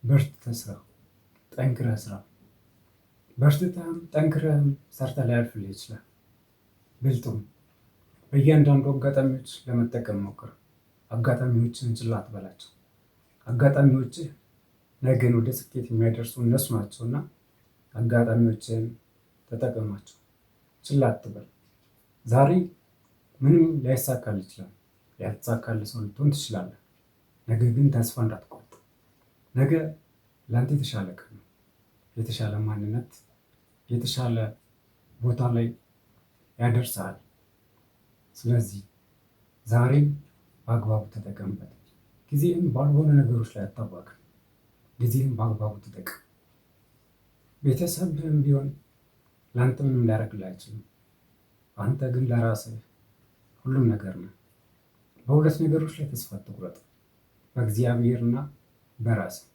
በርትተህ ስራ፣ ጠንክረህ ስራ። በርትተህም ጠንክረህም ሰርተህ ላያልፍልህ ይችላል። ብልጥ ሁን። በእያንዳንዱ አጋጣሚዎች ለመጠቀም ሞክር። አጋጣሚዎችን ችላ አትበላቸው። አጋጣሚዎችህ ነገን ወደ ስኬት የሚያደርሱ እነሱ ናቸውና አጋጣሚዎችን ተጠቀማቸው። ችላ አትበል። ዛሬ ምንም ላይሳካልህ ይችላል። ያልተሳካልህ ሰው ልትሆን ትችላለህ። ነገ ግን ተስፋ እንዳትቆርጥ። ነገ ለአንተ የተሻለ ቀን ነው። የተሻለ ማንነት፣ የተሻለ ቦታ ላይ ያደርሳል። ስለዚህ ዛሬም በአግባቡ ተጠቀምበት። ጊዜህን ባልሆነ ነገሮች ላይ አታባክን። ጊዜህን በአግባቡ ተጠቀም። ቤተሰብህም ቢሆን ለአንተ ምንም ሊያደርግልህ አይችልም። አንተ ግን ለራስህ ሁሉም ነገር ነው። በሁለት ነገሮች ላይ ተስፋ አትቁረጥ፣ በእግዚአብሔርና በራስህ።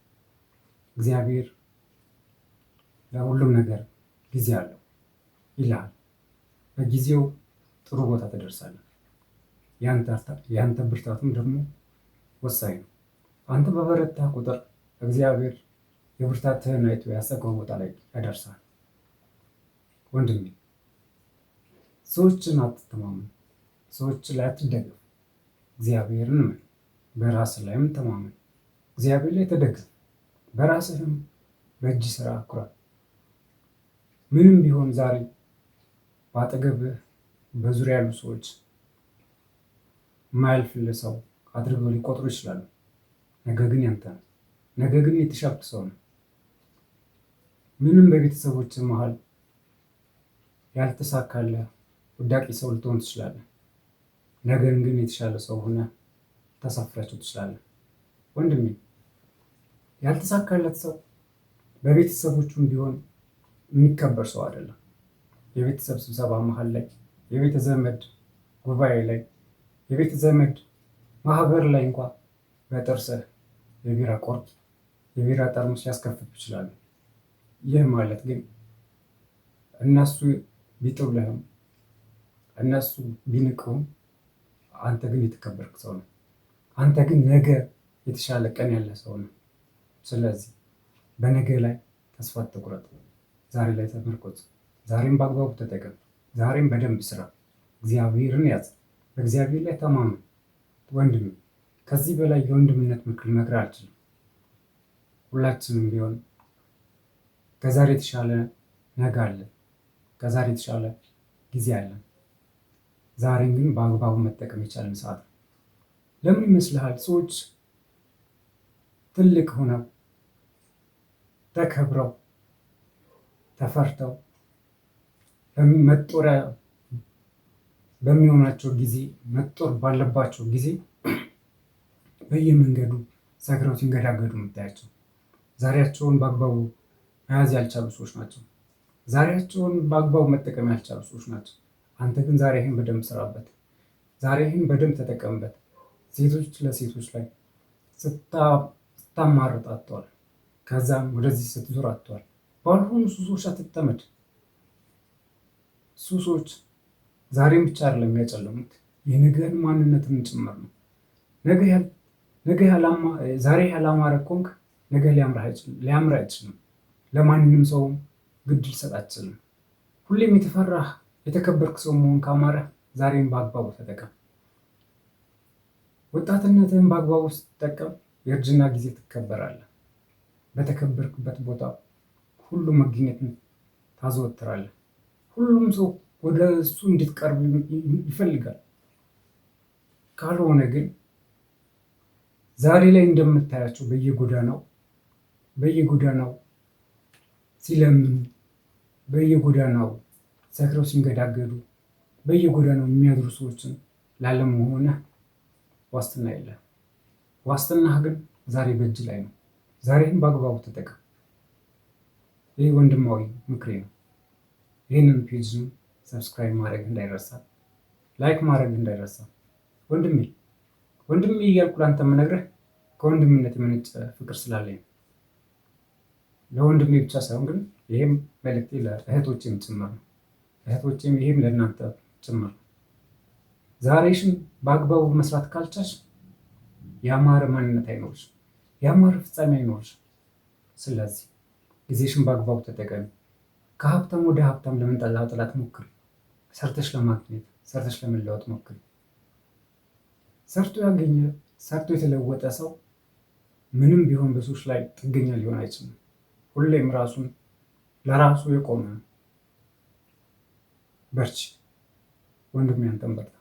እግዚአብሔር ለሁሉም ነገር ጊዜ አለው ይልሃል። በጊዜው ጥሩ ቦታ ትደርሳለህ። ያንተ ብርታትም ደግሞ ወሳኝ ነው። አንተ በበረታህ ቁጥር እግዚአብሔር የብርታትህን አይቶ ያሰብከው ቦታ ላይ ያደርሳል። ወንድሜ፣ ሰዎችን አትተማመን፣ ሰዎች ላይ አትደገፍ። እግዚአብሔርን እመን፣ በራስህ ላይም ተማመን። እግዚአብሔር ላይ ተደገፍ፣ በራስህም በእጅ ስራ ኩራ። ምንም ቢሆን ዛሬ በአጠገብህ በዙሪያ ያሉ ሰዎች የማያልፍልህ ሰው አድርገው ሊቆጥሩ ይችላሉ። ነገ ግን ያንተ ነው። ነገ ግን የተሻልክ ሰው ነው። ምንም በቤተሰቦች መሀል ያልተሳካለህ ውዳቂ ሰው ልትሆን ትችላለህ። ነገን ግን የተሻለ ሰው ሆነህ ታሳፍራቸው ትችላለህ። ወንድሜ፣ ያልተሳካለት ሰው በቤተሰቦቹም ቢሆን የሚከበር ሰው አይደለም። የቤተሰብ ስብሰባ መሀል ላይ፣ የቤተ ዘመድ ጉባኤ ላይ፣ የቤተ ዘመድ ማህበር ላይ እንኳ በጥርስህ የቢራ ቆርጥ፣ የቢራ ጠርሙስ ሊያስከፍቱ ይችላሉ። ይህ ማለት ግን እነሱ ቢጥሉህም፣ እነሱ ቢንቁህም አንተ ግን የተከበርክ ሰው ነው። አንተ ግን ነገ የተሻለ ቀን ያለ ሰው ነው። ስለዚህ በነገ ላይ ተስፋ አትቁረጥ። ዛሬ ላይ ተመርኮዝ። ዛሬም በአግባቡ ተጠቀም። ዛሬም በደንብ ስራ። እግዚአብሔርን ያዝ። በእግዚአብሔር ላይ ተማመን። ወንድም፣ ከዚህ በላይ የወንድምነት ምክር ልመክርህ አልችልም። ሁላችንም ቢሆን ከዛሬ የተሻለ ነገ አለ። ከዛሬ የተሻለ ጊዜ አለ። ዛሬን ግን በአግባቡ መጠቀም የቻልን ሰዓት ነው። ለምን ይመስልሃል ሰዎች ትልቅ ሆነው፣ ተከብረው፣ ተፈርተው መጦሪያ በሚሆናቸው ጊዜ፣ መጦር ባለባቸው ጊዜ በየመንገዱ ሰክረው ሲንገዳገዱ የምታያቸው? ዛሬያቸውን በአግባቡ መያዝ ያልቻሉ ሰዎች ናቸው። ዛሬያቸውን በአግባቡ መጠቀም ያልቻሉ ሰዎች ናቸው። አንተ ግን ዛሬህን በደንብ ስራበት። ዛሬህን በደንብ ተጠቀምበት። ሴቶች ለሴቶች ላይ ስታማርጥ አጥተዋል። ከዛም ወደዚህ ስትዞር አጥተዋል። ባልሆኑ ሱሶች አትጠመድ። ሱሶች ዛሬም ብቻ አይደለም የሚያጨልሙት፣ የነገህን ማንነትን ጭምር ነው። ዛሬ ያላማረ ኮንክ ነገ ሊያምር አይችልም። ለማንም ሰውም ግድ ልሰጥ አትችልም። ሁሌም የተፈራህ የተከበርክ ሰው መሆን ካማረህ ዛሬን በአግባቡ ተጠቀም። ወጣትነትህን በአግባቡ ስትጠቀም የእርጅና ጊዜ ትከበራለህ። በተከበርክበት ቦታ ሁሉ መገኘትን ታዘወትራለህ። ሁሉም ሰው ወደ እሱ እንድትቀርብ ይፈልጋል። ካልሆነ ግን ዛሬ ላይ እንደምታያቸው በየጎዳናው በየጎዳናው ሲለምኑ፣ በየጎዳናው ሰክረው ሲንገዳገዱ፣ በየጎዳናው የሚያድሩ ሰዎችን ላለመሆንህ ዋስትና የለህም። ዋስትናህ ግን ዛሬ በእጅ ላይ ነው። ዛሬህን በአግባቡ ተጠቀም። ይህ ወንድማዊ ምክሬ ነው። ይህንን page ን subscribe ማድረግ እንዳይረሳ፣ like ማድረግ እንዳይረሳ። ወንድሜ፣ ወንድሜ እያልኩ ለአንተ የምነግርህ ከወንድምነት የመነጨ ፍቅር ስላለኝ ነው። ለወንድሜ ብቻ ሳይሆን ግን ይሄም መልእክቴ ለእህቶቼም ጭምር ነው። እህቶቼም ይሄም ለእናንተ ጭምር ነው። ዛሬሽን በአግባቡ መስራት ካልቻልሽ ያማረ ማንነት አይኖርሽም። ያማረ ፍጻሜ አይኖርሽም። ስለዚህ ጊዜሽን በአግባቡ ተጠቀሚ። ከሀብታም ወደ ሀብታም ለመንጠላጠላት ሞክሪ። ሰርተሽ ለማግኘት፣ ሰርተሽ ለመለወጥ ሞክሪ። ሰርቶ ያገኘ፣ ሰርቶ የተለወጠ ሰው ምንም ቢሆን በሰዎች ላይ ጥገኛ ሊሆን አይችልም። ሁሌም ራሱን ለራሱ የቆመ ነው። በርቺ ወንድሜ፣ አንተም በርታ።